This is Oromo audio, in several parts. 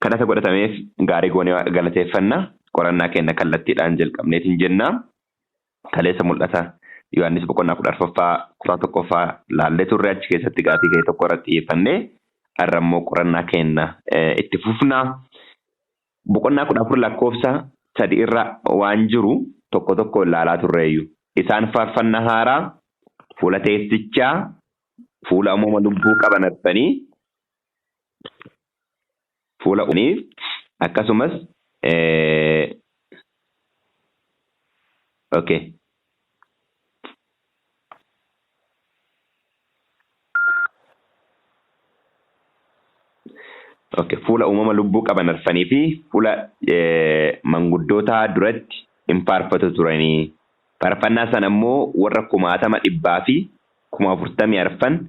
Kadhata godhatameef gaarii goonee galateeffanna. Qorannaa keenya kallattiidhaan jalqabneetiin jenna. Kaleessa mul'ata Yohaannis boqonnaa 14ffaa kutaa tokkoffaa laallee turre achi keessatti gaafii kee tokko irratti xiyyeeffannee har'a immoo qorannaa keenya itti fufna. Boqonnaa 14 lakkoofsa 3 irra waan jiru tokko tokko ilaalaa turreeyyu. Isaan faarfannaa haaraa fuula teessichaa fuula uumama lubbuu qaban arfanii fuula uumaniif akkasumas okay. Okay, fuula uumama lubbuu qaban arfanii fi fuula manguddootaa duratti hin faarfatu turanii. Faarfannaa sana immoo warra 144,000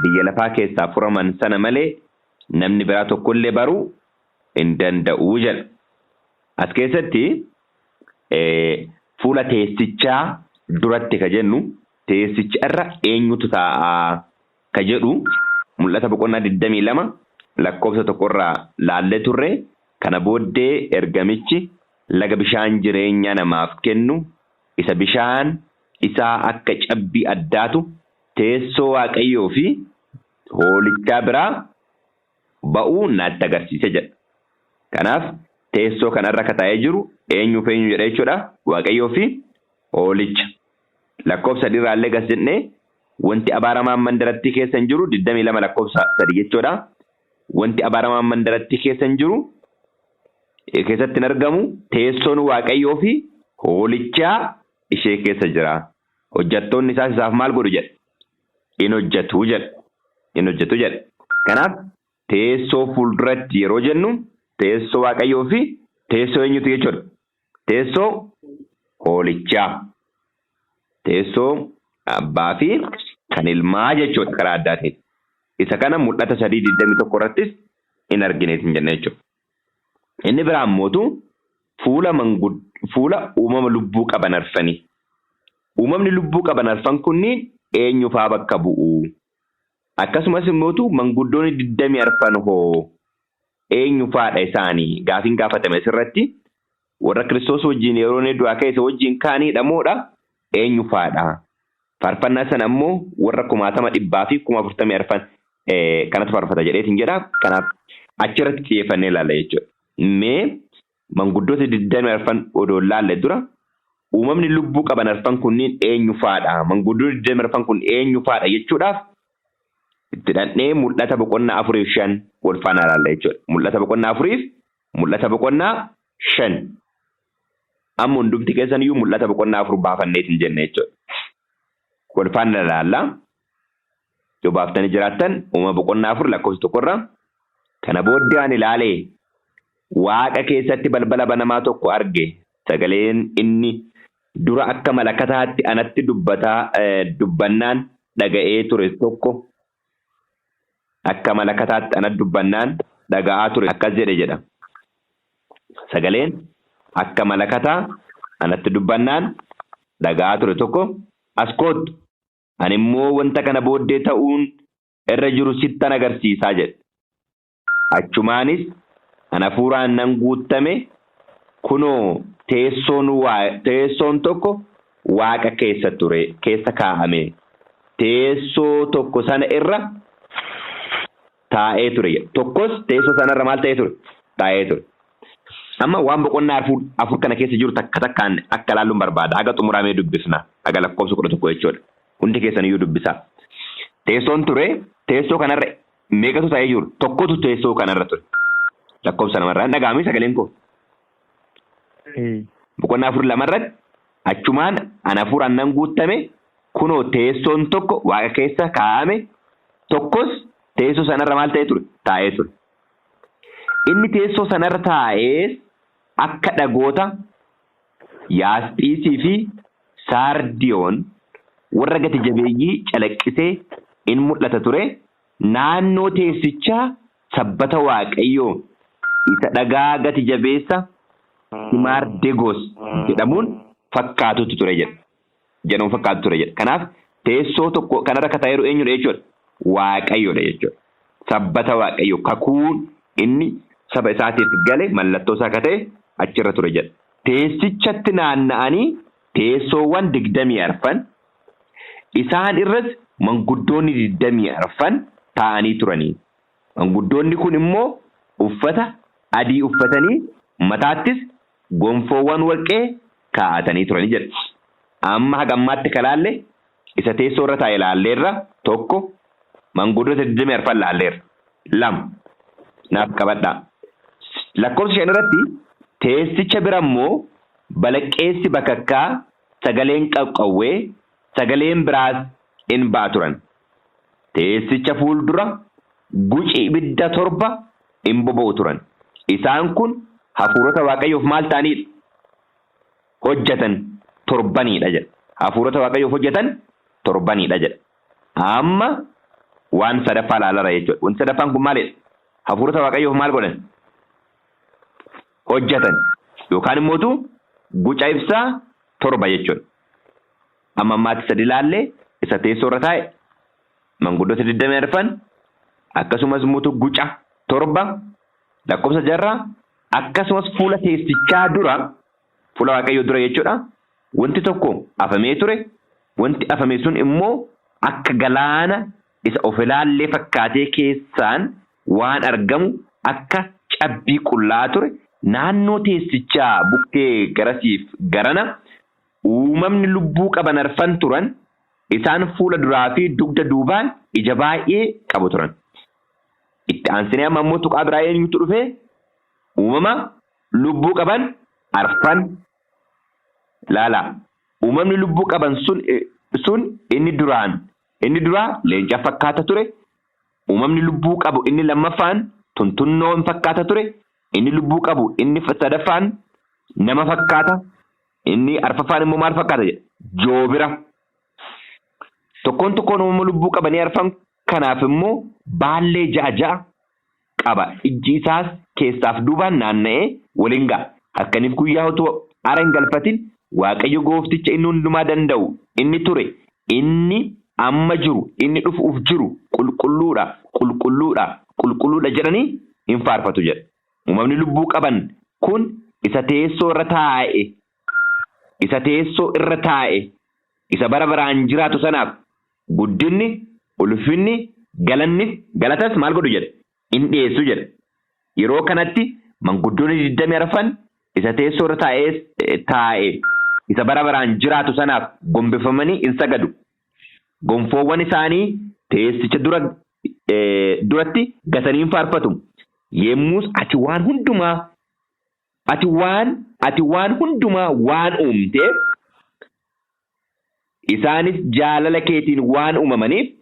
biyya lafaa keessaa furaman sana malee namni biraa tokkollee baruu hin danda'u jedha. As keessatti fuula teessichaa duratti ka jennu teessicha irra eenyutu taa'aa ka jedhu mul'ata boqonnaa 22 lakkoofsa tokkorraa laallee turre. Kana booddee ergamichi laga bishaan jireenya namaaf kennu isa bishaan isaa akka cabbii addaatu teessoo Waaqayyoo fi hoolichaa biraa ba'uu natti agarsiise jedha. Kanaaf teessoo kanarra akka taa'ee jiru eenyuuf eenyu jedha jechuudha. Waaqayyoo fi hoolicha. Lakkoofsa sadiirraallee gas jennee wanti abaaramaan mandarattii keessa hin jiru 22 lakkoofsa 3 jechuudha. Wanti abaaramaan mandarattii keessa hin jiru keessatti hin argamu teessoon Waaqayyoo fi hoolichaa ishee keessa jira. Hojjettoonni isaas isaaf maal godhu jedha? In hojjetu jedha. In hojjetu jedha. Kanaaf teessoo fuulduratti yeroo jennu teessoo Waaqayyoo fi teessoo eenyutu jechuudha? Teessoo hoolichaa. Teessoo abbaa fi kan ilmaa jechuudha karaa addaatiin. Isa kana mul'ata 3:21 irrattis in argineetiin jenna jechuudha. Inni biraa ammootu fuula uumama lubbuu qaban arfanii. Uumamni lubbuu qaban arfan kunniin eenyufaa bakka bu'u? Akkasumas immootu manguddoonni 24 hoo eenyufaadha isaanii? Gaafiin gaafatame asirratti warra Kiristoos wajjin yeroo inni du'aa ka'e isa wajjin kaaniidha moodha eenyufaadha? Faarfannaa sana immoo warra 144,000 kanatu faarfata jedheetiin jedha. Kanaaf achirratti xiyyeeffannee ilaalla jechuudha. Mee manguddoota 24 odoo laalle dura uumamni lubbuu qaban arfan kunniin eenyufaadha? Manguddoonni 24 kun eenyufaadha jechuudhaaf itti dhandhee mul'ata boqonnaa 4 fi 5 wal faana ilaalla jechuudha. Mul'ata boqonnaa 4 fi mul'ata boqonnaa 5. Amma hundumti keessan iyyuu mul'ata boqonnaa 4 baafanneetiin jenne jechuudha. Wal faana ilaalla. Yoo baaftanii jiraattan uumama boqonnaa 4 lakkoofsa tokkorra. Kana booddee ani ilaalee Waaqa keessatti balbala banamaa tokko arge. Sagaleen inni dura akka malakataatti anatti dubbannaan dhaga'ee ture tokko akka malakataatti anatti dubbannaan dhaga'aa ture akkas jedhe jedha. Sagaleen akka malakataa anatti dubbannaan dhaga'aa ture tokko as koottu ani immoo wanta kana booddee ta'uun irra jiru sittan agarsiisaa jedhe. Achumaanis an hafuuraan nan guuttame, kunoo teessoon tokko Waaqa keessa ture, keessa kaa'ame. Teessoo tokko sana irra taa'ee ture. Tokkos teessoo sanarra maal ta'ee ture? Taa'ee ture. Amma waan boqonnaa afur kana keessa jiru takka takkaan akka ilaalluun barbaada. Haga xumuramee dubbisna. Haga lakkoofsa 11 jechuudha. Hundi keessan iyyuu dubbisaa. Teessoon ture, teessoo kanarra meeqatu taa'ee jiru? Tokkotu teessoo kanarra ture. Lakkoofsa lamarraa hin dhaga'amee sagaleen koo. Boqonnaa 4 lamarratti achumaan an hafuuraan nan guuttame kunoo teessoon tokko waaqa keessa kaa'ame tokkos teessoo sanarra maal ta'ee ture? Taa'ee ture. Inni teessoo sanarra taa'ees akka dhagoota yaasxiisii fi saardiyoon warra gati jabeeyyii calaqqisee in mul'ata ture. Naannoo teessichaa sabbata Waaqayyoo isa dhagaa gati jabeessa Simaardegoos jedhamuun fakkaatutu ture jedha. Jedhamu fakkaatu ture jedha. Kanaaf teessoo tokko kanarra akka taa'eeru eenyudha jechuudha? Waaqayyoodha jechuudha. Sabbata Waaqayyoo kakuun inni saba isaatiif gale mallattoo isaa akka ta'e achirra ture jedha. Teessichatti naanna'anii teessoowwan 24 isaan irras manguddoonni 24 taa'anii turanii. Manguddoonni kun immoo uffata adii uffatanii mataattis gonfoowwan warqee kaa'atanii turanii jedha. Amma haga ammaatti ka laalle isa teessoo irra taa'e laalleerra 1, manguddoota 24 laalleerra 2 naaf qabadhaa. Lakkoofsa 5 irratti teessicha bira immoo balaqqeessi bakakkaa, sagaleen qaqqawwee, sagaleen biraas in ba'a turan. Teessicha fuuldura guci ibidda 7 in boba'u turan. Isaan kun hafuurota Waaqayyoof maal ta'aniidha? Hojjetan 7 jedha. Hafuurota Waaqayyoof hojjetan 7 jedha. Amma waan sadaffaa ilaalara jechuudha. Wanti sadaffaan kun maalidha? Hafuurota Waaqayyoof maal godhan? Hojjetan. Yookaan immootu guca ibsaa 7 jechuudha. Amma ammaatti 3 ilaallee isa teessoo irra taa'e manguddoota 24 akkasumas immoo guca 7 lakkoofsa 6 akkasumas fuula teessichaa dura, fuula Waaqayyoo dura jechuudha. Wanti tokko afamee ture. Wanti afame sun immoo akka galaana isa of ilaallee fakkaatee keessaan waan argamu akka cabbii qullaa ture. Naannoo teessichaa bukkee garasiif garana uumamni lubbuu qaban arfan turan. Isaan fuula duraa fi dugda duubaan ija baay'ee qabu turan. Itti aansinee amma immoo tuqaa biraa eenyutu dhufe? Uumama lubbuu qaban arfan. Laala. Uumamni lubbuu qaban sun inni duraa leenca fakkaata ture. Uumamni lubbuu qabu inni lammaffaan tuntunnoo fakkaata ture. Inni lubbuu qabu inni sadaffaan nama fakkaata. Inni arfaffaan immoo maal fakkaata jedha? Joobira. Tokkoon tokkoon uumama lubbuu qabanii arfan kanaaf immoo baallee 6 qaba. Ijji isaas keessaaf duubaan naanna'ee waliin ga'a. Halkaniif guyyaa utuu ara hin galfatin Waaqayyo goofticha inni hundumaa danda'u, inni ture, inni amma jiru, inni dhufuuf jiru, qulqulluudha, qulqulluudha, qulqulluudha jedhanii hin faarfatu jedha. Uumamni lubbuu qaban kun isa teessoo irra taa'e, isa teessoo irra taa'e, isa bara baraan jiraatu sanaaf guddinni, ulfinni, galannis, galatas maal godhu jedha? In dhiyeessu jedha. Yeroo kanatti manguddoonni 24 isa teessoo irra taa'e isa bara baraan jiraatu sanaaf gombifamanii in sagadu. Gonfoowwan isaanii teessicha duratti gatanii hin faarfatu. Yemmus ati waan hundumaa, ati waan hundumaa waan uumteef, isaanis jaalala keetiin waan uumamaniif,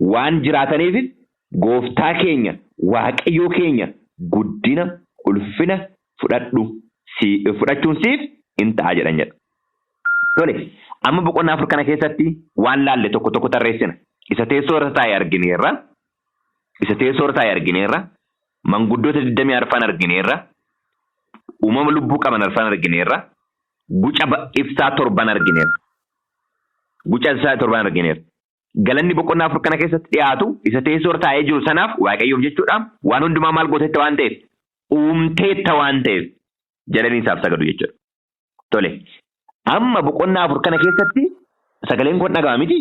waan jiraataniifis gooftaa keenya, Waaqayyoo keenya guddina, ulfina fudhachuun siif in ta'a jedhan jedha. Tole, amma boqonnaa 4 kana keessatti waan laalle tokko tokko tarreessina. Isa teessoo irra taa'e argineerra. Isa teessoo irra taa'e argineerra. Manguddoota 24 argineerra. Uumama lubbuu qaban arfan argineerra. Guca ibsaa 7 argineerra. Guca ibsaa 7 argineerra. Galanni boqonnaa 4 kana keessatti dhiyaatu isa teessoo irra taa'ee jiru sanaaf Waaqayyoof jechuudha. Waan hundumaa maal gooteetta waan ta'eef, uumteetta waan ta'eef jedhanii isaaf sagadu jechuudha. Tole, amma boqonnaa 4 kana keessatti sagaleen kun dhaga'ama miti?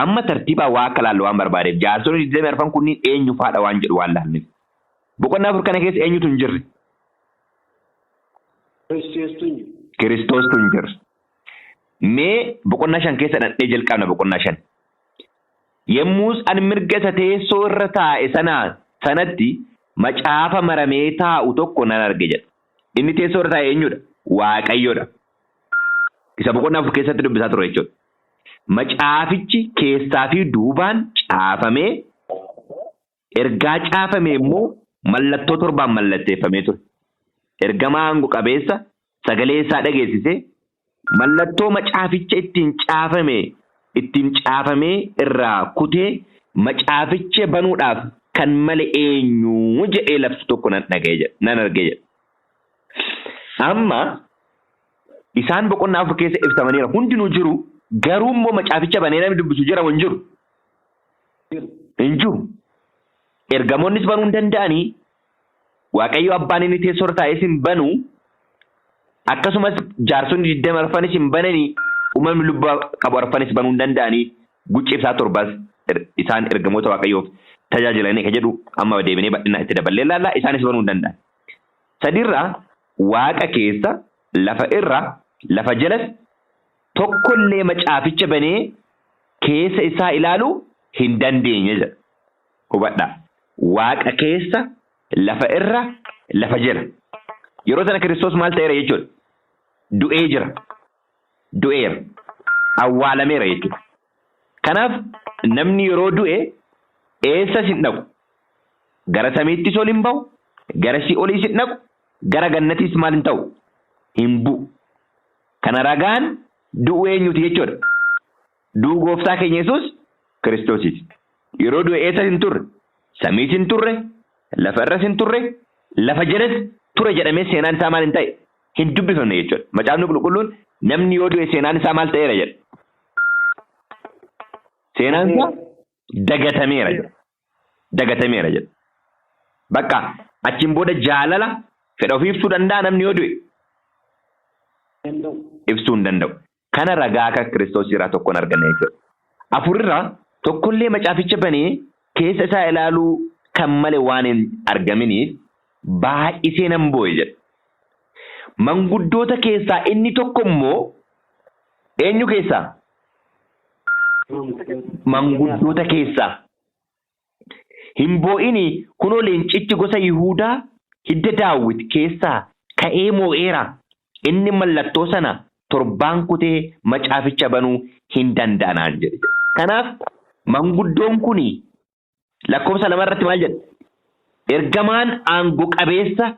Amma tartiibaa waa akka laallu waan barbaadeef jaarsonni 24 kunniin eenyu faadha waan jedhu waan laalleef. Boqonnaa 4 kana keessa eenyutu hin jirre? Kiristoostu hin jirre. Mee boqonnaa 5 keessa dhaqnee jalqabna boqonnaa 5. Yemmus ani mirga isa teessoo irra taa'e sanatti macaafa maramee taa'u tokko nan arge jedha. Inni teessoo irra taa'e eenyudha? Waaqayyoodha. Isa boqonnaa 4 keessatti dubbisaa ture jechuudha. Macaafichi keessaa fi duubaan caafamee, ergaa caafame immoo mallattoo 7 mallatteeffamee ture. Ergamaa aangoo qabeessa sagalee isaa dhageessisee mallattoo macaaficha ittiin caafamee irraa kutee macaaficha banuudhaaf kan male eenyu jedhee labsu tokko nan dhaga'e jedha, nan arge jedha. Amma isaan boqonnaa 4 keessa ibsamaniira. Hundinuu jiru, garuu immoo macaaficha banee namni dubbisu jira moo hin jiru? Hin jiru. Ergamoonnis banuu hin danda'anii, Waaqayyo abbaan inni teessoo irra taa'es hin banu, akkasumas jaarsonni 24 hin bananii, uumamni lubbuu qabu arfanis banuu hin danda'anii, gucci ibsaa torbas isaan ergamoota Waaqayyoof tajaajilanii kan jedhu amma deebinee bal'inaan itti daballee ilaalla, isaanis banuu hin danda'an. Sadiirraa waaqa keessa, lafa irra, lafa jalas tokkollee macaaficha banee keessa isaa ilaaluu hin dandeenye jedha. Hubadhaa. Waaqa keessa, lafa irra, lafa jala. Yeroo sana Kiristoos maal ta'eera jechuudha? Du'ee jira. Du'eera. Awwaalameera jechuudha. Kanaaf namni yeroo du'e eessas hin dhaqu. Gara samiittis ol hin ba'u, gara si'oliis hin dhaqu, gara gannatiis maal hin ta'u? Hin bu'u. Kana ragaan du'uu eenyuti jechuudha? Du'uu gooftaa keenya Yesuus Kiristoosiiti. Yeroo du'e eessas hin turre? Samiis hin turre, lafa irras hin turre, lafa jalas ture jedhamee seenaan isaa maal hin ta'e? Hin dubbifamne jechuudha. Macaafni qulqulluun namni yoo du'e seenaan isaa maal ta'eera jedha? Seenaan isaa dagatameera jedha. Dagatameera jedha. Bakka achiin booda jaalala fedha ofii ibsuu danda'a namni yoo du'e? Ibsuu hin danda'u. Kana ragaa akka Kiristoos irraa tokkoon arganna jechuudha. Afurirraa tokkollee macaaficha banee keessa isaa ilaaluu kan male waan hin argaminiif baay'isee nan boo'e jedha. Manguddoota keessaa inni tokko immoo eenyu keessaa? Manguddoota keessaa. Hin boo'ini, kunoo leencichi gosa Yihuudaa hidda Daawit keessaa ka'ee moo'eera. Inni mallattoo sana torbaan kutee macaaficha banuu hin danda'a naan jedhe. Kanaaf manguddoon kun lakkoofsa 2 irratti maal jedha? Ergamaan aango qabeessa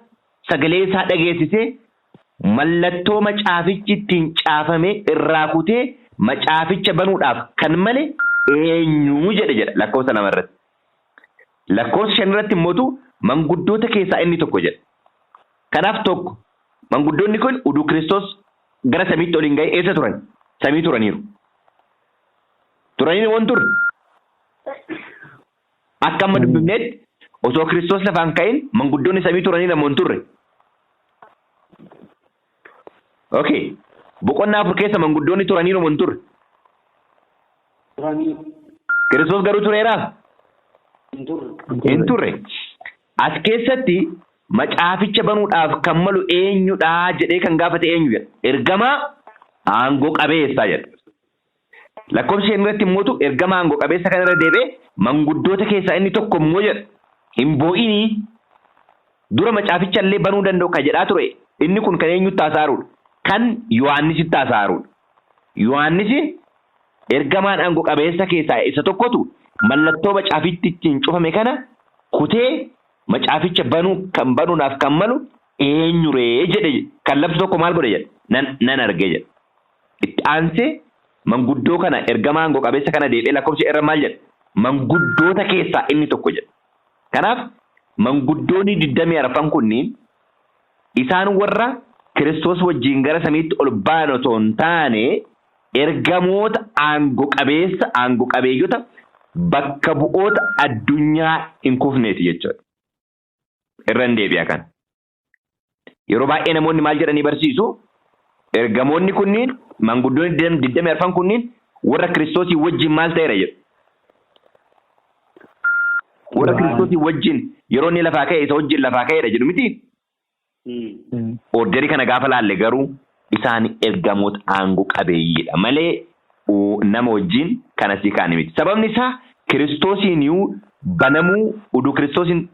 sagalee isaa dhageessisee mallattoo macaafichi ittiin caafame irraa kutee macaaficha banuudhaaf kan male eenyu jedhe jedha lakkoofsa 2 irratti. Lakkoofsa 5 irratti immootu manguddoota keessaa inni tokko jedha. Kanaaf tokko manguddoonni kun uduu Kiristoos gara samiitti ol hin ga'in eessa turan? Samii turaniiru. Turanii moo hin turre? Akka amma dubbifnetti osoo Kiristoos lafaan ka'in manguddoonni samii turaniira moo hin turre? Okay. Boqonnaa 4 keessa manguddoonni turaniiru moo hin turre? Turanii. Kiristoos garuu tureeraa? Hin turre. Hin turre. As keessatti macaaficha banuudhaaf kan malu eenyudha jedhee kan gaafate eenyu jedha? Ergamaa aangoo qabeessaa jedha. Lakkoofsa 5 irratti immootu ergamaa aangoo qabeessa kana irra deebi'ee manguddoota keessaa inni tokko immoo jedha. Hin boo'inii dura macaaficha illee banuu danda'u kan jedhaa ture inni kun kan eenyutti haasa'aarudha? Kan Yohaannisitti haasa'aarudha. Yohaannisiin ergamaan aangoo qabeessa keessaa isa tokkotu mallattoo macaafichi ittiin cufame kana kutee macaaficha banuu kan banuudhaaf kan malu eenyuree jedhe kan labsu tokko maal godhe jedha nan arge jedha. Itti aansee manguddoo kana ergamaa aangoo qabeessa kana deebi'ee lakkoofsa irra maal jedha? Manguddoota keessaa inni tokko jedha. Kanaaf manguddoonni 24 kunniin isaan warra Kiristoos wajjin gara samiitti ol ba'an otoo hin taane ergamoota aangoo qabeessa aangoo qabeeyyota bakka bu'oota addunyaa hin kufneeti jechuudha. Irra hin deebi'a kana. Yeroo baay'ee namoonni maal jedhanii barsiisu? Ergamoonni kunniin manguddoonni 24 kunniin warra Kiristoosii wajjin maal ta'eera jedhu. Warra Kiristoosii wajjin yeroo inni lafaa ka'e isa wajjin lafaa ka'eera jedhu miti. Orderii kana gaafa laalle garuu isaan ergamoota aangoo qabeeyyiidha malee nama wajjin kan asii kaane miti. Sababni isaa Kiristoosiin iyyuu banamuu uduu Kiristoosiin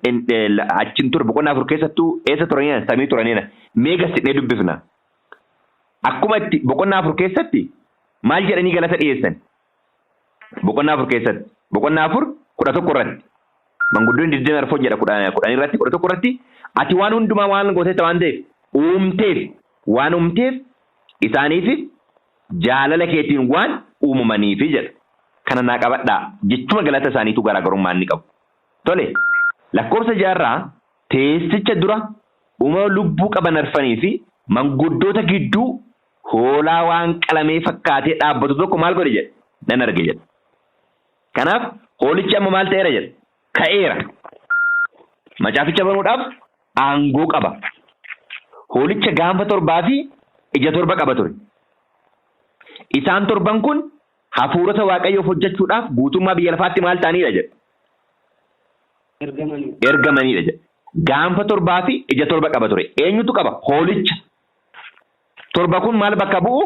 achi hin turre boqonnaa 4 keessattuu eessa turaniina? Samii turaniina. Mee gassidhee dubbifna. Akkuma itti boqonnaa 4 keessatti maal jedhanii galata dhiyeessan? Boqonnaa 4 keessatti. Boqonnaa 4 11 irratti. Manguddoonni 24 jedha 10 irratti 11 irratti ati waan hundumaa waan gooteetta waan ta'eef uumteef waan uumteef isaaniifis jaalala keetiin waan uumamaniifi jedha. Kana naa qabadhaa jechuma galata isaaniitu garaagarummaa inni qabu. Tole lakkoofsa jaarraa teessicha dura uumama lubbuu qaban arfanii fi manguddoota gidduu hoolaa waan qalamee fakkaatee dhaabbatu tokko maal godhe jedha? Nan arge jedha. Kanaaf hoolichi amma maal ta'eera jedha? Ka'eera. Macaaficha banuudhaaf aangoo qaba. Hoolicha gaanfa 7 fi ija 7 qaba ture. Isaan torban kun hafuurota Waaqayyoof hojjechuudhaaf guutummaa biyya lafaatti maal ta'aniidha jedha? Ergamaniidha jedha. Gaanfa 7 fi ija 7 qaba ture. Eenyutu qaba? Hoolicha. 7 kun maal bakka bu'u?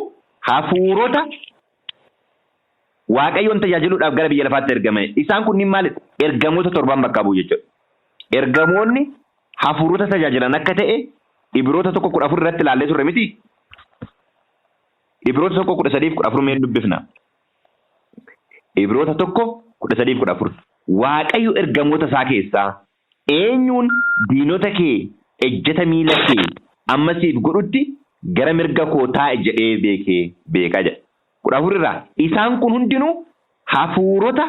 Hafuurota Waaqayyoon tajaajiluudhaaf gara biyya lafaatti ergamani. Isaan kunniin maalidha? Ergamoota 7 bakka bu'u jechuudha. Ergamoonni hafuurota tajaajilan akka ta'e Ibroota 1:14 irratti ilaallee turre miti? Ibroota 1:13-14 mee dubbifna. Ibroota 1:13-14. Waaqayyo ergamoota isaa keessaa eenyuun diinota kee ejjeta miila kee amma siif godhutti gara mirga koo taa'i jedhee beekee beeka jedha. 14 irraa isaan kun hundinuu hafuurota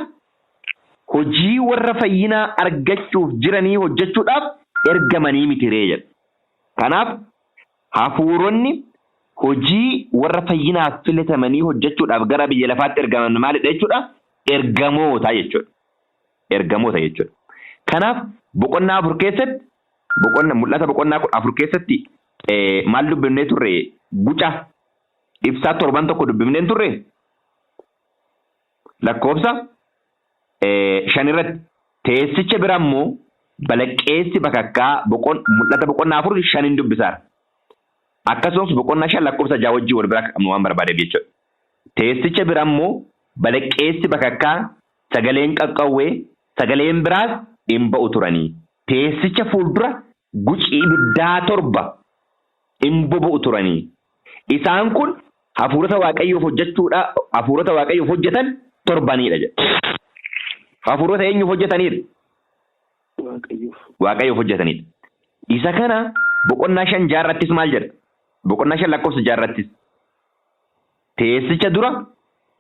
hojii warra fayyinaa argachuuf jiranii hojjechuudhaaf ergamanii miti ree jedha. Kanaaf hafuuronni hojii warra fayyinaaf filatamanii hojjechuudhaaf gara biyya lafaatti ergaman maalidha jechuudha? Ergamoota jechuudha. Ergamoota jechuudha. Kanaaf boqonnaa 4 keessatti mul'ata boqonnaa 4 keessatti maal dubbifnee turre? Guca ibsaa 7 tokko dubbifnee turre? Lakkoofsa 5 irratti teessicha bira immoo balaqqeessi bakakkaa mul'ata boqonnaa 4 5 dubbisaara. Akkasumas boqonnaa 5 lakkoofsa 6 wajjin wal bira qabnu waan barbaadeef jechuudha. Teessicha bira immoo balaqqeessi bakakkaa sagaleen qaqqawwee sagaleen biraas hin ba'u turanii. Teessicha fuuldura guci ibiddaa 7 hin boba'u turanii. Isaan kun hafuurota Waaqayyoof hojjechuudha, hafuurota Waaqayyoof hojjetan 7 jedha. Hafuurota eenyuuf hojjetanidha? Waaqayyoof hojjetanidha. Isa kana boqonnaa 5 jaarrattis maal jedha? Boqonnaa 5 lakkoofsa jaarrattis. Teessicha dura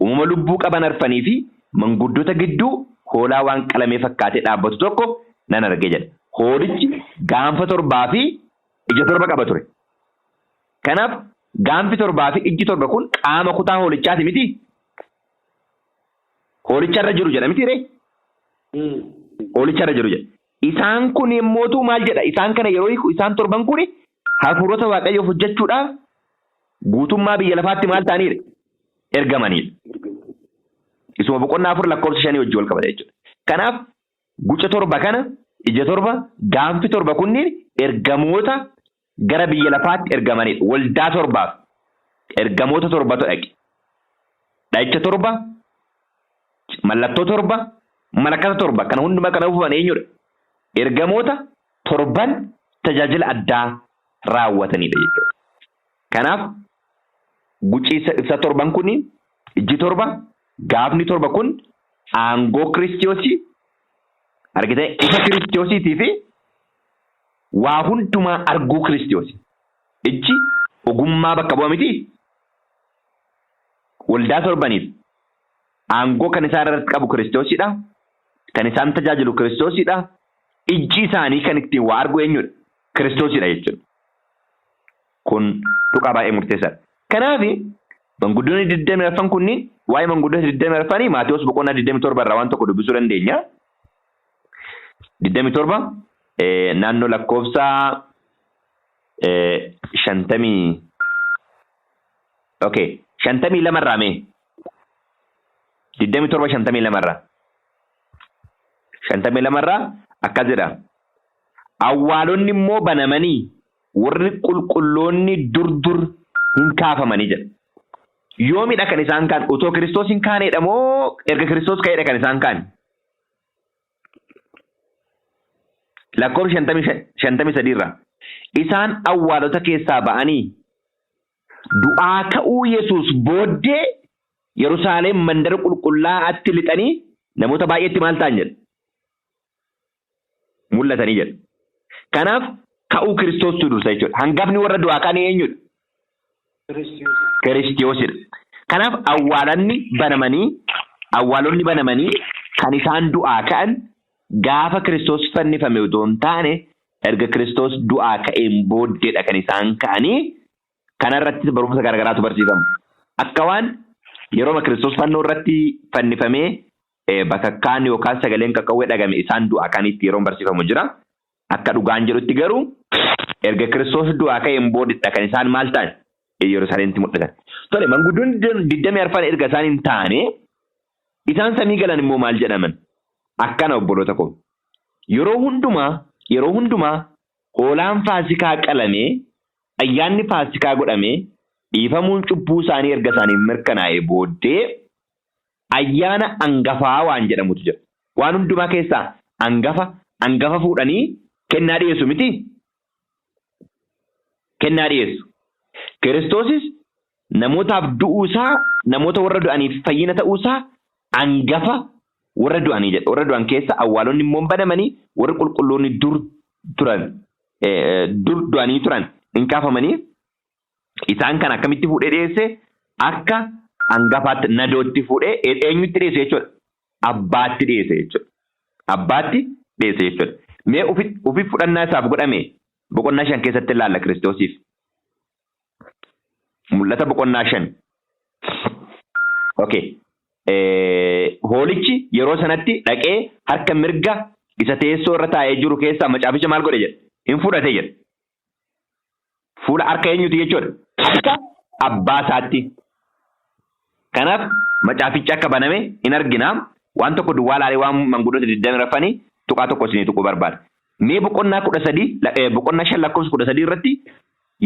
uumama lubbuu qaban arfanii fi manguddoota gidduu hoolaa waan qalamee fakkaatee dhaabbatu tokko nan arge jedha. Hoolichi gaanfa 7 fi ija 7 qaba ture. Kanaaf gaanfi 7 fi ijji 7 kun qaama kutaa hoolichaati miti? Hoolicharra jiru jedha miti ree? Hoolicharra jiru jedha. Isaan kun immootu maal jedha? Isaan kana yeroo hiiku isaan 7 kun hafuurota Waaqayyoof hojjechuudhaaf guutummaa biyya lafaatti maal ta'aniidha? Ergamaniidha. Isuma boqonnaa 4 lakkoofsa 5 wajjin wal qabata jechuudha. Kanaaf guca 7 kana ija 7 gaanfi 7 kunniin ergamoota gara biyya lafaatti ergamanidha. Waldaa 7 ergamoota 7tu dhaqe. Dha'icha 7, mallattoo 7, malakata 7 kana hundumaa kana uffatan eenyudha? Ergamoota 7 tajaajila addaa raawwatanidha jechuudha. Kanaaf guci ibsa 7 kun ijji 7 gaafni 7 kun aangoo Kiristiyoosii argitee ifa Kiristiyoosiitii fi waa hundumaa arguu Kiristiyoosii. Ijji ogummaa bakka bu'a miti? Waldaa 7 aangoo kan isaan irratti qabu Kiristiyoosidha. Kan isaan tajaajilu Kiristiyoosidha. Ijji isaanii kan ittiin waa argu eenyudha? Kiristiyoosidha jechuudha. Kun tuqaa baay'ee murteessaadha. Kanaaf manguddoonni 24 kunniin waa'ee manguddoota 24 Maatewos boqonnaa 27 irraa waan tokko dubbisuu dandeenya. 27 naannoo lakkoofsa 50 okay 52 irraa mee 27 52 irraa 52 irraa akkas jedha. Awwaalonni immoo banamanii warri qulqulloonni dur dur hin kaafamanii jedha. Yoomidha kan isaan kaan? Otoo Kiristoos hin kaaneedha moo erga Kiristoos ka'eedha kan isaan kaan? Lakkoofsa 53 irraa. Isaan awwaalota keessaa ba'anii du'aa ka'uu Yesuus booddee Yerusaalem mandara qulqullaa'aatti lixanii namoota baay'eetti maal ta'an jedha? Mul'atanii jedha. Kanaaf ka'uu Kiristoostu dursa jechuudha. Hangafni warra du'aa ka'anii eenyudha? Kiristoosidha. Kanaaf awwaalonni banamanii kan isaan du'aa ka'an gaafa Kiristoos fannifame otoo hin taane erga Kiristoos du'aa ka'een booddeedha kan isaan ka'anii. Kanarrattis barumsa garaagaraatu barsiifama. Akka waan yeroo Kiristoos fannoo irratti fannifamee bakakkaan yookaan sagaleen qaqqawwee dhagame isaan du'aa ka'anitti yeroon barsiifamu jira. Akka dhugaan jedhutti garuu erga Kiristoos du'aa ka'een boodidha kan isaan maal ta'an Yerusaalemitti mul'atan. Tole, manguddoonni 24 erga isaan hin taane isaan samii galan immoo maal jedhaman? Akkana, obboloota koo. Yeroo hundumaa hoolaan Faasikaa qalamee, ayyaanni Faasikaa godhamee, dhiifamuun cubbuu isaanii erga isaaniif mirkanaa'ee booddee ayyaana angafaa waan jedhamutu jira. Waan hundumaa keessaa angafa angafa fuudhanii kennaa dhiyeessu miti? Kennaa dhiyeessu. Kiristoosis namootaaf du'uu isaa, namoota warra du'aniif fayyina ta'uu isaa angafa warra du'anii jedha. Warra du'an keessa awwaalonni immoo banamanii, warri qulqulloonni dur turan, dur du'anii turan hin kaafamanii. Isaan kan akkamitti fuudhee dhiyeesse? Akka hangafaatti nadootti fuudhee eenyutti dhiyeesse jechuudha? Abbaatti dhiyeesse jechuudha. Abbaatti dhiyeesse jechuudha. Mee ofi fudhannaa isaaf godhame boqonnaa 5 keessatti ilaalla Kiristoosiif. Mul'ata boqonnaa 5. Okay. Hoolichi yeroo sanatti dhaqee harka mirga isa teessoo irra taa'ee jiru keessaa macaaficha maal godhe jedha? Hin fudhate jedha. Fuula harka eenyuti jechuudha? Harka abbaa isaatti. Kanaaf macaafichi akka baname hin argina. Waan tokko duwwaa laalee waan manguddoota 24nii tuqaa tokko isinii tuquu barbaada. Mee boqonnaa 13, boqonnaa 5 lakkoofsa 13 irratti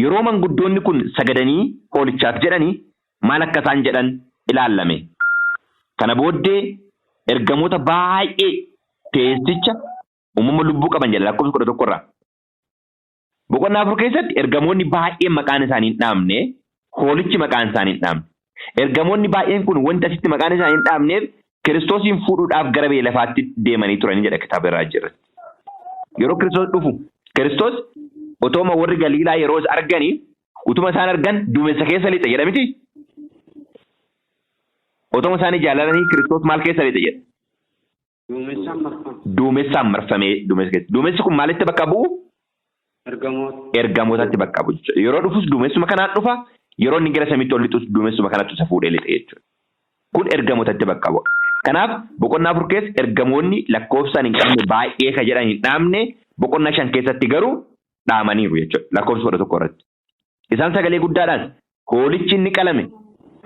yeroo manguddoonni kun sagadanii hoolichaaf jedhanii maal akka isaan jedhan ilaallame. Kana booddee ergamoota baay'ee, teessicha, uumama lubbuu qaban jedha lakkoofsa 11 irraa. Boqonnaa 4 keessatti ergamoonni baay'een maqaan isaanii hin dhaamne, hoolichi maqaan isaanii hin dhaamne. Ergamoonni baay'een kun wanti asitti maqaan isaanii hin dhaamneef Kiristoosiin fuudhuudhaaf gara biyya lafaatti deemanii turanii jedha kitaaba irraa jirratti. Yeroo Kiristoos dhufu, Kiristoos otooma warri Galiilaa yeroo isa arganii, utuma isaan argan duumessa keessa lixe jedha miti? Otoma isaanii jaalalanii Kiristoos maal keessa lixe jedha? Duumessaan marfame. Duumessaan marfamee duumessa keessa. Duumessi kun maalitti bakka bu'u? Ergamoota. Ergamootatti bakka bu'u jechuudha. Yeroo dhufus duumessuma kanaan dhufa, yeroo inni gara samiitti ol lixus duumessuma kanatti isa fuudhee lixe jechuudha. Kun ergamootatti bakka bu'a. Kanaaf boqonnaa 4 keessa ergamoonni lakkoofsaan hin qabne baay'ee ka jedhan hin dhaamne, boqonnaa 5 keessatti garuu dhaamaniiru jechuudha. Lakkoofsa 11 irratti. Isaan sagalee guddaadhaan, "Hoolichi inni qalame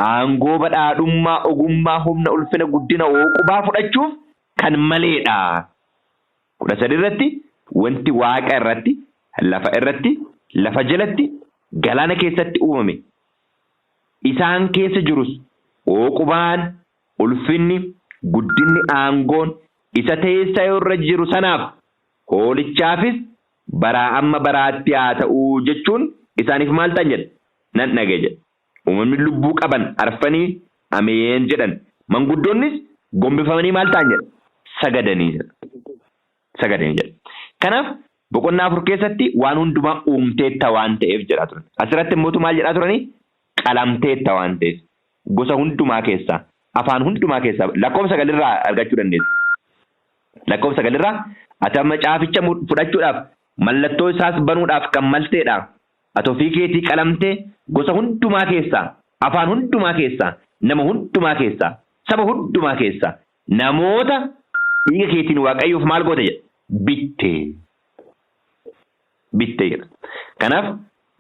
aangoo, badhaadhummaa, ogummaa, humna, ulfina, guddina, hooqubaa fudhachuuf kan maleedha." 13 irratti wanti waaqa irratti, lafa irratti, lafa jalatti, galaana keessatti uumame, isaan keessa jirus, hooqubaan, ulfinni, guddinni, aangoon isa teessoo irra jiru sanaaf, hoolichaafis baraa amma baraatti haa ta'uu jechuun isaaniif maal ta'an jedha? Nan dhagaye jedha. Uumamni lubbuu qaban arfanii "Ameen" jedhan. Manguddoonnis gombifamanii maal ta'an jedha? Sagadanii jedha. Sagadanii jedha. Kanaaf boqonnaa 4 keessatti waan hundumaa uumteetta waan ta'eef jedhaa turan. Asirratti immoo maal jedhaa turanii? Qalamteetta waan ta'eef. Gosa hundumaa keessaa, afaan hundumaa keessaa lakkoofsa 9rraa argachuu dandeessa. Lakkoofsa 9rraa ati amma caaficha fudhachuudhaaf, mallattoo isaas banuudhaaf kan malteedha. Ati ofii keetii qalamtee gosa hundumaa keessaa, afaan hundumaa keessaa, nama hundumaa keessaa, saba hundumaa keessaa namoota dhiiga keetiin Waaqayyoof maal goote jedha? Bittee. Bittee jedha. Kanaaf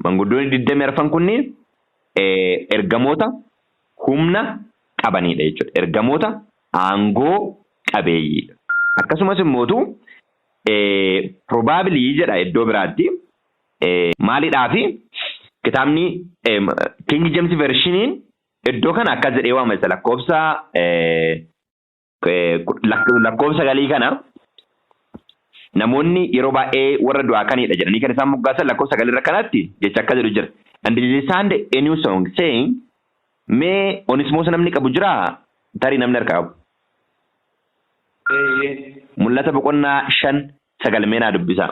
manguddoonni 24 kunniin ergamoota humna qabanidha jechuudha. Ergamoota aangoo qabeeyyiidha. Akkasumas immootu probably jedha iddoo biraatti maalidhaafi kitaabni King James Versioniin iddoo kana akkas jedhee waama isa lakkoofsa 9 kana. Namoonni yeroo baay'ee warra du'aa kanidha jedhanii kan isaan moggaasan lakkoofsa 9 irra kanatti jecha akka jedhu jira. "And they sang a new song, saying," mee Onismoos namni qabu jiraa? Tarii namni harkaa qabu. Mul'ata boqonnaa 5:9 mee naa dubbisaa.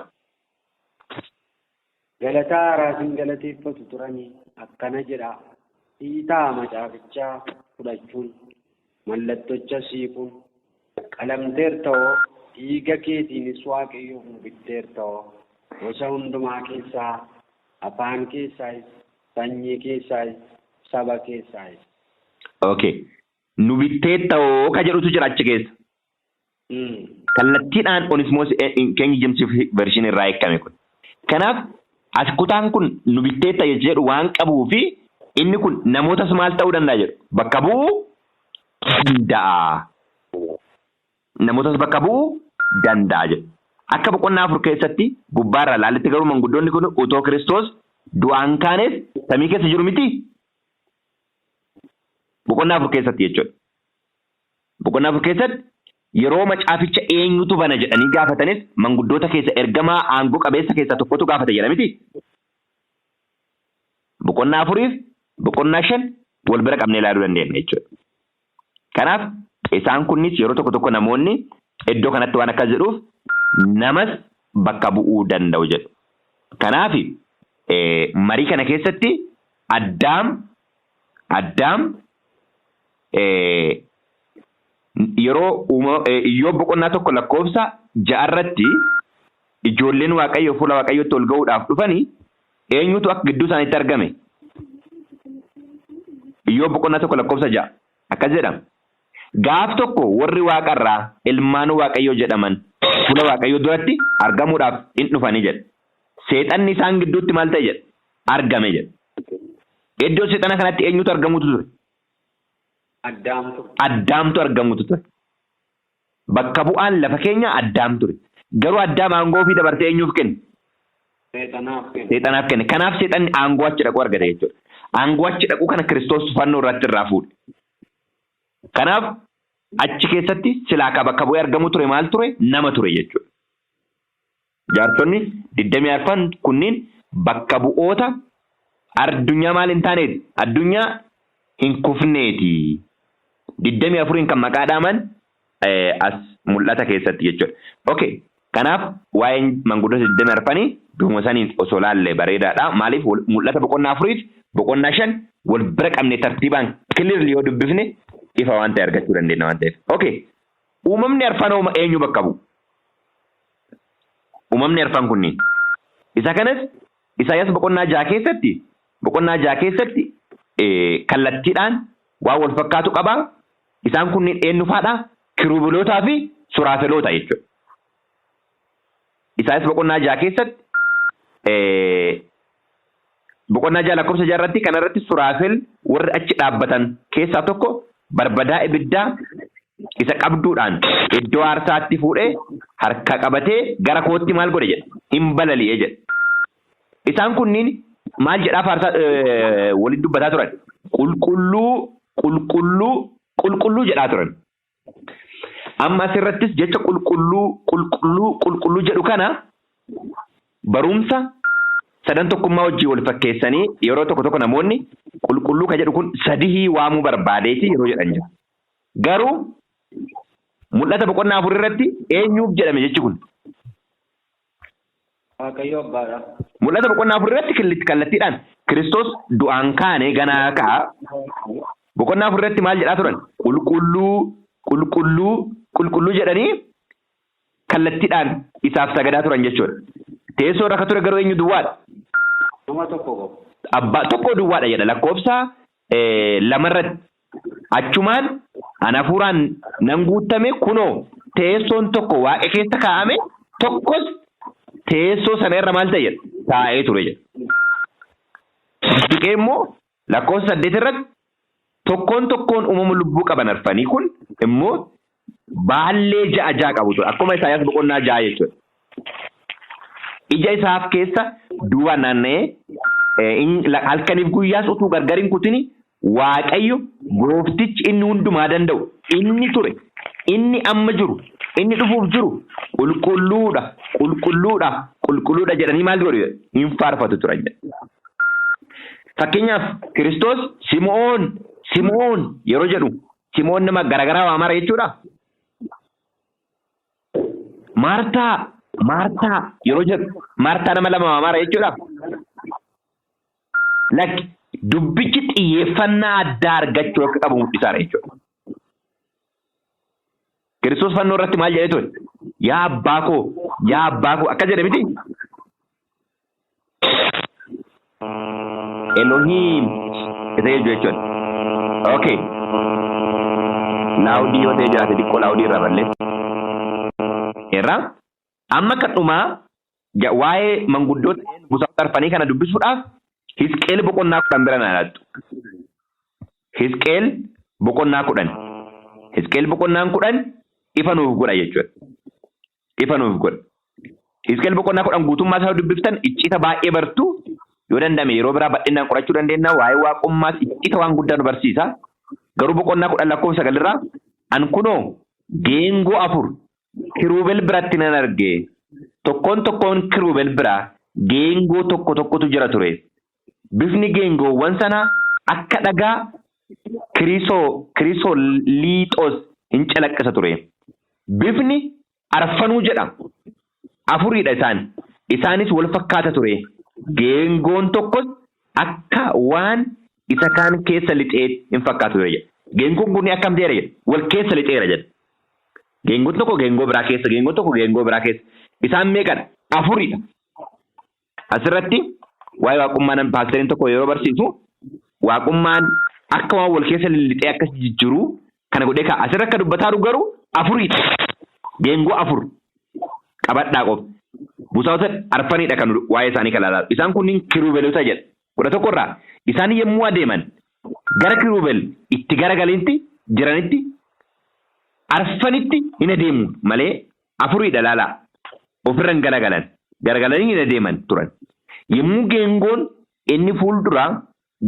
Galataa haaraatiin galateeffatu turanii akkana jedha: "Hiitaa macaafichaa fudhachuun, mallattocha hiikuun, qalamteerta'oo, dhiiga keetiinis Waaqayyoof nu bitteerta'oo, gosa hundumaa keessaa, afaan keessaayis, sanyii keessaayis, saba keessaayis." Okay. Nu bitteetta'oo ka jedhutu jira achi keessa. Kallattiidhaan Onismoos King James Version irraa hiikame kun. Kanaaf as kutaan kun nu bitteetta jedhu waan qabuu fi inni kun namootas maal ta'uu danda'a jedhu bakka bu'uu danda'a. Namootas bakka bu'uu danda'a jedhu. Akka boqonnaa 4 keessatti gubbaarraa laalitti garuu manguddoonni kun utoo Kiristoos du'aan kaanes samii keessa jiru miti. Boqonnaa 4 keessatti jechuudha. Boqonnaa 4 keessatti yeroo macaaficha eenyutu bana jedhanii gaafatanis manguddoota keessa ergamaa aangoo qabeessa keessaa tokkotu gaafate jedha miti. Boqonnaa 4 boqonnaa 5 wal bira qabnee ilaaluu dandeenya jechuudha. Kanaaf isaan kunnis yeroo tokko tokko namoonni iddoo kanatti waan akkas jedhuuf namas bakka bu'uu danda'u jedhu. Kanaaf marii kana keessatti Addaam yeroo Iyyoob boqonnaa 1 lakkoofsa 6 irratti ijoolleen Waaqayyoo fuula Waaqayyootti ol ga'uudhaaf dhufanii eenyutu akka gidduu isaaniitti argame? Iyyoob boqonnaa 1 lakkoofsa 6 akkas jedhama. Gaaf tokko warri waaqarraa ilmaan Waaqayyoo jedhaman fuula Waaqayyoo duratti argamuudhaaf in dhufanii jedha. Seexanni isaan gidduutti maal ta'e jedha? Argame jedha. Iddoo seexana kanatti eenyutu argamuutu ture? Addaamtu. Addaamtu argamuutu ture. Bakka bu'aan lafa keenya Addaam ture. Garuu Addaam aangoo ofii dabarsee eenyuuf kenne? Seexanaaf kenne. Seexanaaf kenne. Kanaaf seexanni aangoo achi dhaquu argate jechuudha. Aangoo achi dhaquu kana Kiristoos fannoo irratti irraa fuudhe. Kanaaf achi keessatti silaa ka bakka bu'ee argamu ture maal ture? Nama ture jechuudha. Jaarsonni 24 kunniin bakka bu'oota addunyaa maal hin taaneeti? Addunyaa hin kufneeti. 24 kan maqaa dhaaman as mul'ata keessatti jechuudha. Okay. Kanaaf waa'een manguddoota 24 bifuma saniin osoo laallee bareedaadha. Maaliif mul'ata boqonnaa 4 boqonnaa 5 wal bira qabne tartiibaan clearly yoo dubbifne ifa waan ta'e argachuu dandeenya waan ta'eef. Okay. Uumamni arfan eenyu bakka bu'u? Uumamni arfan kunniin. Isa kanas Isaayyaas boqonnaa 6 keessatti boqonnaa 6 keessatti kallattiidhaan waan wal fakkaatu qaba. Isaan kunniin eenyu faadha? Kiruubilootaa fi suraafeloota jechuudha. Isaayyaas boqonnaa 6 keessatti boqonnaa 6 lakkoofsa 6 irratti kanarratti suraafel warri achi dhaabbatan keessaa tokko barbadaa ibiddaa isa qabduudhaan iddoo aarsaatti fuudhee harka qabatee gara kootti maal godhe jedha? Hin balali'e jedha. Isaan kunniin maal jedhaa faarsaa waliin dubbataa turan? Qulqulluu, qulqulluu, qulqulluu jedhaa turan. Amma asirrattis jecha qulqulluu, qulqulluu, qulqulluu jedhu kana barumsa sadan tokkummaa wajjin wal fakkeessanii yeroo tokko tokko namoonni qulqulluu ka jedhu kun sadihii waamuu barbaadeeti yeroo jedhan jira. Garuu mul'ata boqonnaa 4 irratti eenyuuf jedhame jechi kun? Waaqayyo Abbaadha. Mul'ata boqonnaa 4 irratti kallattiidhaan Kiristoos du'aan kaane ganaa ka'a. Boqonnaa 4 irratti maal jedhaa turan? Qulqulluu, qulqulluu, qulqulluu jedhanii kallattiidhaan isaaf sagadaa turan jechuudha. Teessoo irra ka ture garuu eenyu duwwaadha? Nama tokko qofa. Abbaa tokko duwwaadha jedha lakkoofsa 2 irratti. Achumaan an hafuuraan nan guuttame kunoo teessoon tokko waaqa keessa kaa'ame tokkos teessoo sana irra maal ta'e jedha taa'ee ture jedha. Siqee immoo lakkoofsa 8 irratti tokkoon tokkoon uumama lubbuu qaban arfanii kun immoo baallee 6 6 qabu ture. Akkuma Isaayyaas boqonnaa 6 jechuudha. Ija isaaf keessa duubaan naanna'ee halkaniif guyyaas utuu gargar hin kutini Waaqayyo gooftichi inni hundumaa danda'u inni ture, inni amma jiru, inni dhufuuf jiru qulqulluudha, qulqulluudha, qulqulluudha jedhanii maal godhu? Hin faarfatu turan jedha. Fakkeenyaaf Kiristoos Simoon, Simoon yeroo jedhu Simoon nama garaagaraa waamara jechuudha. Maartaa, Maartaa yeroo jedhu Maartaa nama lama waamara jechuudha. Lakki dubbichi xiyyeeffannaa addaa argachuu akka qabu mul'isaara jechuudha. Kiristoos fannoo irratti maal jedhee ture? Yaa abbaa koo, yaa abbaa koo akka jedhe miti? Elohim isa jechuu jechuudha. Okay. Laawudii yoo ta'e jiraate xiqqoo laawudii irraa balleessi. Irraa amma kan dhumaa waa'ee manguddoota busaawota arfanii kana dubbisuudhaaf Hisqeel boqonnaa 10 bira naa laattu. Hisqeel boqonnaa 10. Hisqeel boqonnaan 10 ifa nuuf godha jechuudha. Ifa nuuf godha. Hisqeel boqonnaa 10 guutummaa isaa dubbiftan icciita baay'ee bartu. Yoo danda'ame yeroo biraa bal'inaan qorachuu dandeenya. Waa'ee waaqummaas icciita waan guddaa nu barsiisa. Garuu boqonnaa 10 lakkoofsa 9 irraa an kunoo geengoo 4 kiruubel biratti nan arge. Tokkoon tokkoon kiruubel biraa geengoo tokko tokkotu jira ture. Bifni geengoowwan sanaa akka dhagaa kirisoliixoos hin calaqqisa ture. Bifni arfanuu jedha. Afuriidha isaan. Isaanis wal fakkaata ture. Geengoon tokkos akka waan isa kaan keessa lixee hin fakkaatu ture jedha. Geengoon kun akkam ta'eera jedha. Wal keessa lixeera jedha. Geengoon tokko geengoo biraa keessa, geengoon tokko geengoo biraa keessa. Isaan meeqadha? Afuridha. Asirratti waa'ee waaqummaa paasteriin tokko yeroo barsiisu waaqummaan akka waan wal keessa lixee akkas jijjiiru kana godhee ka'a. Asirra akka dubbataa jiru garuu afuridha. Geengoo 4 qabadhaa qofa. Busaawota arfanidha kan waa'ee isaanii kan ilaalaa. Isaan kunniin kiruubeelota jedha. 11 irraa isaan yommuu adeeman gara kiruubel itti garagalitti jiranitti arfanitti hin adeemu malee afuridha laalaa. Ofirra hin garagalan. Garagalanii hin adeeman turan. Yommuu geengoon inni fuulduraa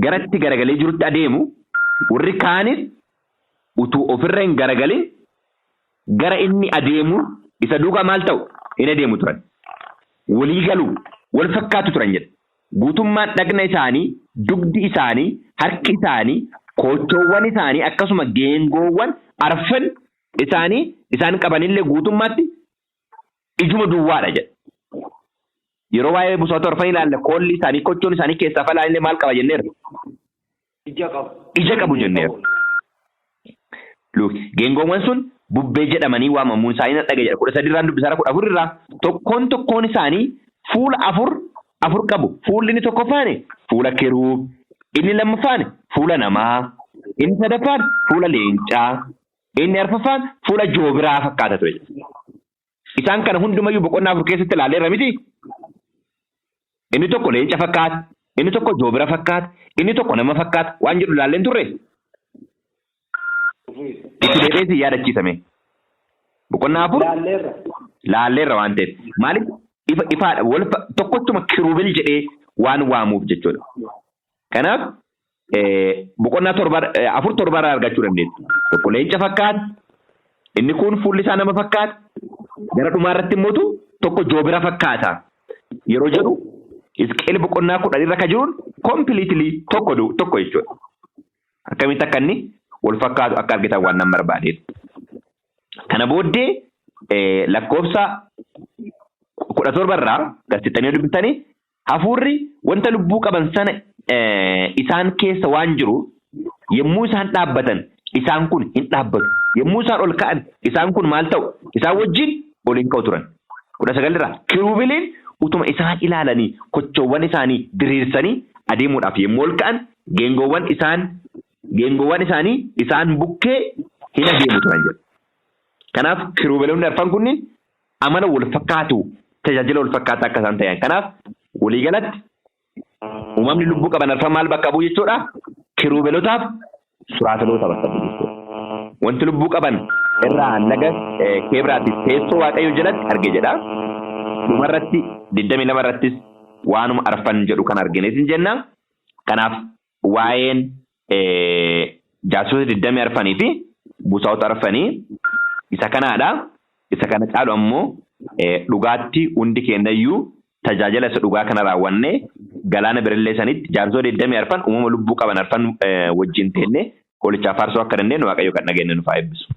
garatti garagalee jirutti adeemu warri kaanis utuu ofirra hin garagalin gara inni adeemu isa duukaa maal ta'u hin adeemu turan. Walii galuu wal fakkaatu turan jedha. Guutummaan dhagna isaanii, dugdi isaanii, harki isaanii, koochoowwan isaanii akkasuma geengoowwan arfan isaanii isaan qabanillee guutummaatti ijuma duwwaadha jedha. Yeroo waa'ee busaawota arfan ilaalla koolli isaanii kochoon isaanii keessaa falaa illee maal qaba jenneerra? Ija qabu. Ija qabu jenneerra. Geengoowwan sun bubbee jedhamanii waamamuun isaanii na dhagaye jedha. 13 irraan dubbisaara 14 irraa tokkoon tokkoon isaanii fuula 4 4 qabu. Fuulli inni tokkoffaan fuula kiruub, inni lammaffaan fuula namaa, inni sadaffaan fuula leencaa, inni arfaffaan fuula joobiraa fakkaata ture. Isaan kana hundumayyuu boqonnaa 4 keessatti ilaaleerra miti. Inni tokko leenca fakkaata, inni tokko joobira fakkaata, inni tokko nama fakkaata waan jedhu ilaalleen turre. Itti deebi'ee si yaadachiisame. Boqonnaa 4 laalleerra waan ta'eef. Maaliif ifa ifaadha wal tokkochuma kiruubel jedhee waan waamuuf jechuudha. Kanaaf boqonnaa 4 7 irraa argachuu dandeessu. Tokko leenca fakkaata, inni kun fuulli isaa nama fakkaata, gara dhumaa irratti immoo tokko joobira fakkaata. Yeroo jedhu Hisqeel boqonnaa 10 irra kan jiruun completely tokko jechuudha. Akkamitti akka inni wal fakkaatu akka argitan waan nan barbaadeef. Kana booddee lakkoofsa 17 irraa gaazexanii dubbistanii hafuurri wanta lubbuu qaban sana isaan keessa waan jiru yommuu isaan dhaabbatan isaan kun hin dhaabbatu. Yommuu isaan ol ka'an isaan kun maal ta'u? Isaan wajjin ol hin ka'u turan. 19 irraa kiruubiliin utuma isaan ilaalanii kochoowwan isaanii diriirsanii adeemuudhaaf yommuu ol ka'an geengoowwan isaanii isaan bukkee hin adeemu turan jedha. Kanaaf kiruubeloonni arfan kunniin amala wal fakkaatu tajaajila wal fakkaataa akka isaan ta'an. Kanaaf waliigalatti uumamni lubbuu qaban arfan maal bakka bu'u jechuudha? Kiruubelotaaf suraateloota bakka bu'u jechuudha. Wanti lubbuu qaban irraa laga keebraatiif teessoo Waaqayyoo jalatti arge jedha. Dhumarratti 22 irrattis waanuma arfan jedhu kan arginees hin jenna. Kanaaf waa'een jaarsota 24 fi busaawota arfanii isa kanaadha. Isa kana caalu ammoo dhugaatti hundi keenyayyuu tajaajila isa dhugaa kana raawwannee galaana birillee sanitti jaarsota 24 uumama lubbuu qaban arfan wajjin teennee hoolichaaf faarsuu akka dandeenyu Waaqayyo kan dhageenye nuuf haa eebbisu.